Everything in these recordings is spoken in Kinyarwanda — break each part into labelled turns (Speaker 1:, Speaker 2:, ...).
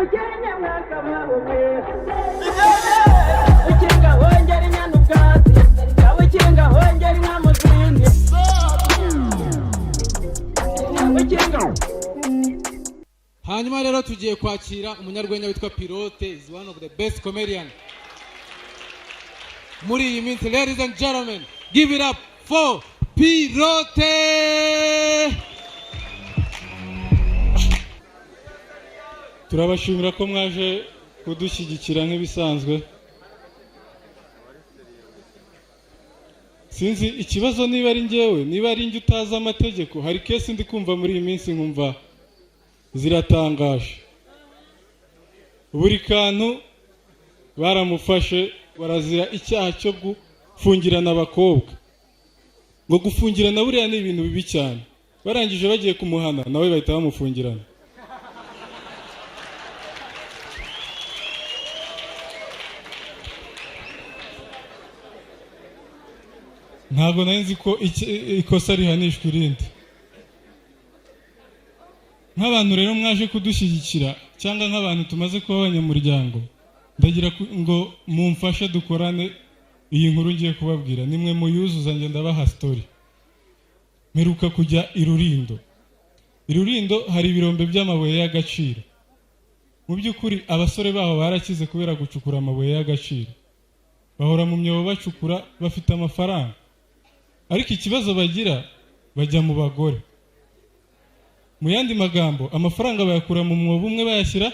Speaker 1: Nyabukenya mwakabaho mwe, ukinga hongera inyana ubwatsi, ukinga hongera inka mu zindi, ukinga.
Speaker 2: Hanyuma rero tugiye kwakira umunyarwenya witwa Pilote, is one of the best comedian muri iyi minsi. Ladies and gentlemen, give it up for Pilote.
Speaker 3: Turabashimira ko mwaje kudushyigikira nk'ibisanzwe. Sinzi ikibazo, niba ari njyewe, niba ari njye utazi amategeko. Hari case ndi kumva muri iyi minsi nkumva ziratangaje. Buri kantu baramufashe, barazira icyaha cyo gufungirana abakobwa. Ngo gufungirana buriya ni ibintu bibi cyane. Barangije bagiye kumuhana, nawe bahita bamufungirana. Ntabwo nari nzi ko ikosa rihanishwa irindi. Nk'abantu rero mwaje kudushyigikira, cyangwa nk'abantu tumaze kuba abanyamuryango, ndagira ngo mumfashe dukorane iyi nkuru ngiye kubabwira. Nimwe muyuzuza, njye ndabaha story. Mperuka kujya i Rurindo. I Rurindo hari ibirombe by'amabuye y'agaciro. Mu by'ukuri abasore baho barakize kubera gucukura amabuye y'agaciro. Bahora mu myobo bacukura, bafite amafaranga, ariko ikibazo bagira, bajya mu bagore. Mu yandi magambo, amafaranga bayakura mu mwobo umwe bayashyira.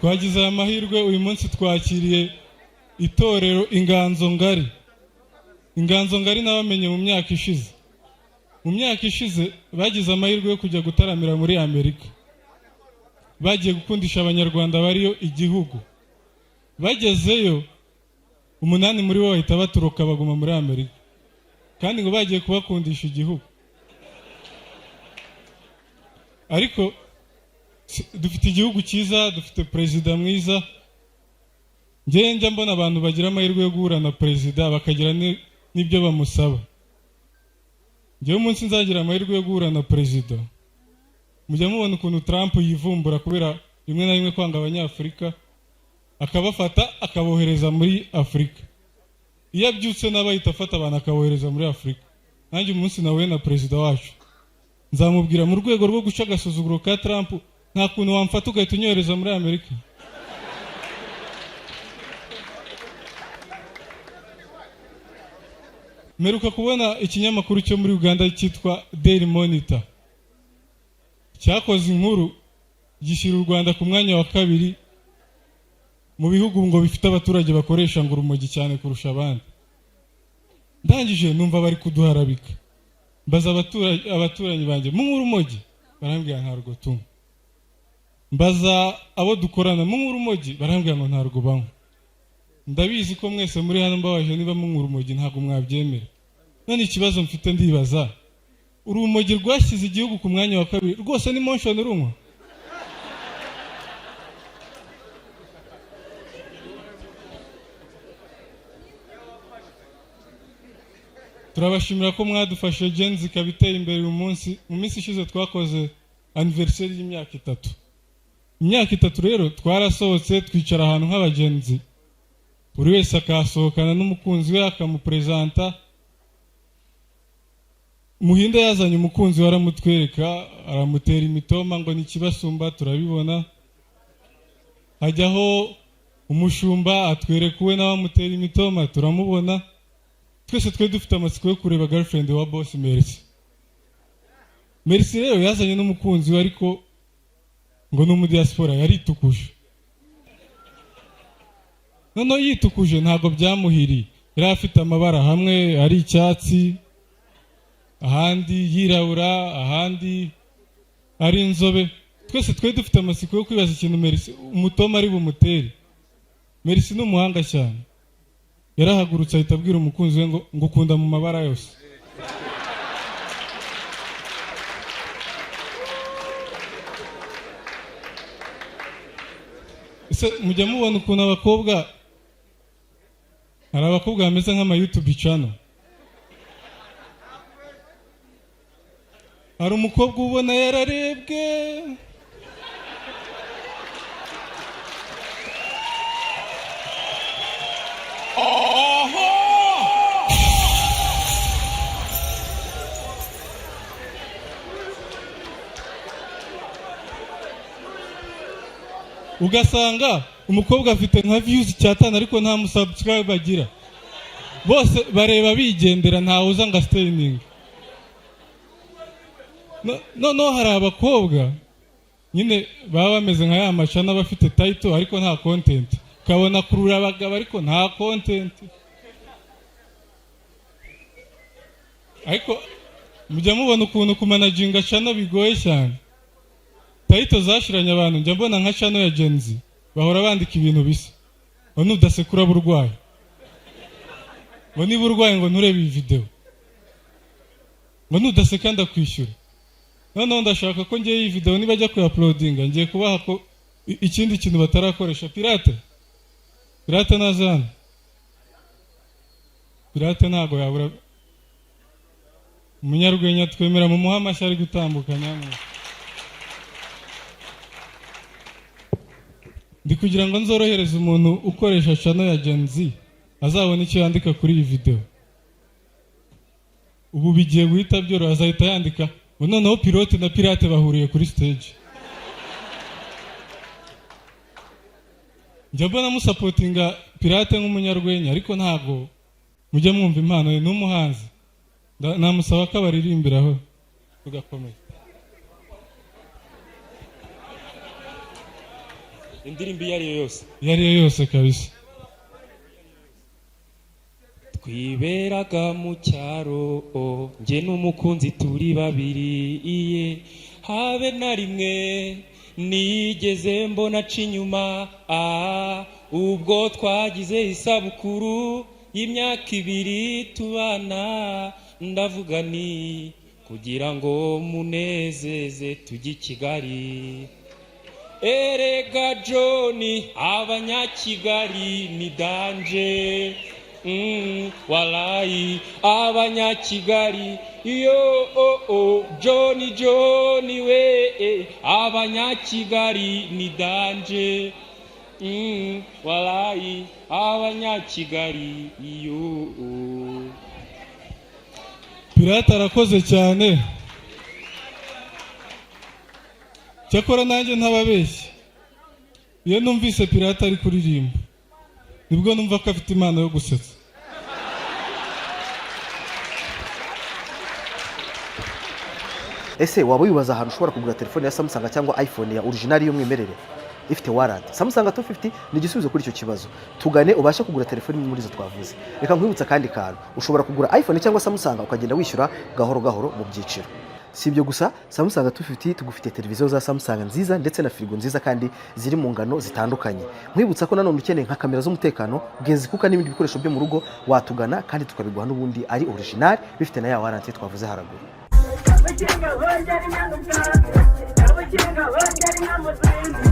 Speaker 3: Twagize aya mahirwe, uyu munsi twakiriye itorero Inganzo Ngari. Inganzo Ngari nabamenye mu myaka ishize. Mu myaka ishize bagize amahirwe yo kujya gutaramira muri Amerika, bagiye gukundisha Abanyarwanda bariyo igihugu. Bagezeyo, umunani muri bo bahita baturuka, baguma muri Amerika, kandi ngo bagiye kubakundisha igihugu. Ariko dufite igihugu cyiza, dufite perezida mwiza. Njyewe njya mbona abantu bagira amahirwe yo guhura na perezida bakagira n'ibyo bamusaba. Njyewe umunsi nzagira amahirwe yo guhura na perezida, mujya mubona ukuntu Trump yivumbura kubera rimwe na rimwe kwanga Abanyafurika, akabafata akabohereza muri Afurika. Iyo abyutse nawe ahita afata abantu akabohereza muri Afurika. Nanjye umunsi nahuye na perezida wacu, nzamubwira mu rwego rwo guca agasuzuguro ka Trump: nta kuntu wamfata ugahita unyohereza muri Amerika? Mperuka kubona ikinyamakuru cyo muri Uganda cyitwa Daily Monitor cyakoze inkuru, gishyira u Rwanda ku mwanya wa kabiri mu bihugu ngo bifite abaturage bakoresha ngo urumogi cyane kurusha abandi. Ndangije numva bari kuduharabika. Mbaza abaturanyi banjye: "Munywa urumogi?" Barambwira: "Ntarwo tunywa." Mbaza abo dukorana: "Munywa urumogi?" Barambwira ngo ntarwo banywa. Ndabizi ko mwese muri hano, mbabaje niba munywa urumogi, ntabwo mwabyemera. None ikibazo mfite, ndibaza: urumogi rwashyize igihugu ku mwanya wa kabiri rwose ni Moshions urunywa? Turabashimira ko mwadufashe, Gen-Z ikaba iteye imbere uyu munsi. Mu minsi ishize twakoze anniversaire y'imyaka 3. Imyaka 3 rero twarasohotse, twicara ahantu nk'abagenzi, buri wese akahasohokana n'umukunzi we, akamuperezanta. Muhinde yazanye umukunzi we, aramutwereka, aramutera imitoma ngo ni ikibasumba, turabibona. Hajyaho umushumba, atwereka uwe, nawe amutera imitoma, turamubona. Twese twari dufite amatsiko yo kureba girlfriend wa boss Merci. Merci rero yazanye n'umukunzi we, ariko ngo ni umudiaspora, yaritukuje. Noneho yitukuje ntabwo byamuhiriye, yari afite amabara, hamwe ari icyatsi, ahandi yirabura, ahandi Ari inzobe. Twese twari dufite amatsiko yo kwibaza ikintu Merci, umutoma ari bumutere. Merci ni umuhanga cyane. Yarahagurutse ahita abwira umukunzi we ngo ngukunda mu mabara yose. Ese mujya mubona ukuntu abakobwa, hari abakobwa bameze nk'ama YouTube channel? Hari umukobwa ubona yararebwe, ugasanga umukobwa afite nka views 500 ariko nta musubscribe agira. Bose bareba bigendera, ntawe uza ngo asitaininge. Noneho hari abakobwa nyine baba bameze nka ya machannel, bafite title ariko nta content. Ukabona kurura abagabo ariko nta content. Ariko mujya mubona ukuntu kumanaginga channel bigoye cyane. Title zashiranye abantu. Njya mbona nka channel ya Gen Z bahora bandika ibintu bisa, ngo nudasekura burwayi, ngo niba urwaye ngo nturebe iyi video, ngo nudaseka ndakwishyura. Noneho ndashaka ko ngiye iyi video niba ajya kuyauploadinga, ngiye kubaha ko ikindi kintu batarakoresha. Pirate, Pirate naze hano. Pirate ntabwo yabura, umunyarwenya twemera. Mu muha amashyi ari gutambuka. Nyamuneka, ndi kugira ngo nzorohereze umuntu ukoresha channel ya Gen Z, azabone icyo yandika kuri iyi video. Ubu bigiye guhita byoroha, azahita yandika ngo noneho pilote na Pirate bahuriye kuri stage. Njya mbona musupportinga Pirate nk'umunyarwenya, ariko ntabwo mujya mwumva impano ye. Ni umuhanzi. Namusaba ko abaririmbiraho tugakomeza.
Speaker 4: Indirimbo iyo ari yo yose?
Speaker 3: Iyo ari yo yose kabisa.
Speaker 4: Twiberaga mu cyaro o, njye n'umukunzi turi babiri iye, habe na rimwe nigeze mbona aca inyuma. Ubwo twagize isabukuru y'imyaka 2 tubana, ndavuga ni kugira ngo munezeze tujye i Kigali. Erega John, abanyakigali ni danger. Walayi abanyakigali yo, oh, oh, John, John we, abanyakigali ni danger. Walayi abanyakigali yo, oh.
Speaker 3: Pirate arakoze cyane. Cyakora nanjye ntababeshye, iyo numvise Pirate ari kuririmba nibwo numva ko afite impano yo gusetsa.
Speaker 5: Ese waba wibaza ahantu ushobora kugura telefone ya Samsung cyangwa iPhone ya original y'umwimerere ifite warranty? Samsung 250 ni igisubizo kuri icyo kibazo. Tugane ubashe kugura telefone imwe muri izo twavuze. Reka nkwibutsa akandi kantu: ushobora kugura iPhone cyangwa Samsung ukagenda wishyura gahoro gahoro mu byiciro. Si ibyo gusa, Samsung 250 tugufite televiziyo za Samsung nziza ndetse na firigo nziza kandi ziri mu ngano zitandukanye. Nkwibutsa ko nanone ukeneye nka kamera z'umutekano, gas cooker n'ibindi bikoresho byo mu rugo, watugana kandi tukabiguha n'ubundi ari original, bifite na ya warranty twavuze haraguru.
Speaker 1: Abakinga bongera inyana ubwatsi, abakinga bongera inka mu zindi.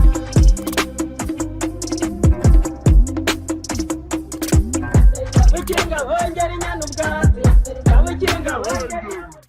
Speaker 1: Abakinga bongera inyana ubwatsi, abakinga bongera.